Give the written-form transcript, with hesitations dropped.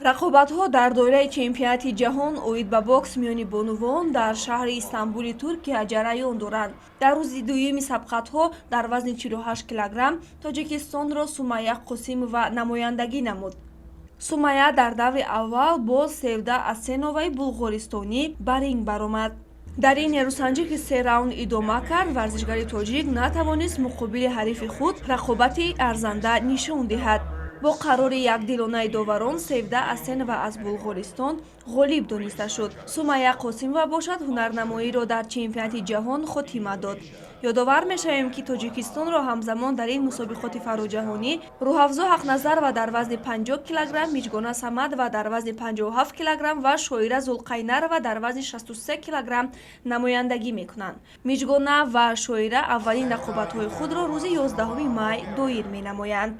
Рақобатҳо дар доираи чемпионати ҷаҳон оид ба бокс миёни бонувон дар шаҳри Истанбули Туркия ҷараён доранд. Дар рӯзи дуюми сабқатҳо дар вазни 48 килограмм Тоҷикистонро Сумайя Қосимова намояндагӣ намуд. Сумайя дар даври аввал бо Севда Асеноваи булғористонӣ ба ринг баромад. Дар ин нерӯсанҷӣ, ки се раунд идома кард, варзишгари тоҷик натавонист муқобили ҳарифи худ рақобати арзанда нишон диҳад. Бо қарори якдилонаи доварон Севда Асенова аз Булғористон ғолиб дониста шуд. Сумайя Қосимова бошад, ҳунарнамоиро дар чемпионати ҷаҳон хотима дод. Ёдовар мешавем, ки Тоҷикистонро ҳамзамон дар ин мусобиқоти фароҷаҳонӣ Рӯҳафзо Ҳақназарова дар вазни 50 килограмм, Миҷгона Самадова дар вазни 57 килограмм ва Шоира Зулқайнарова дар вазни 63 килограмм намояндагӣ мекунанд. Миҷгона ва Шоира аввалин рақобатҳои худро рӯзи 11 май доир менамоянд.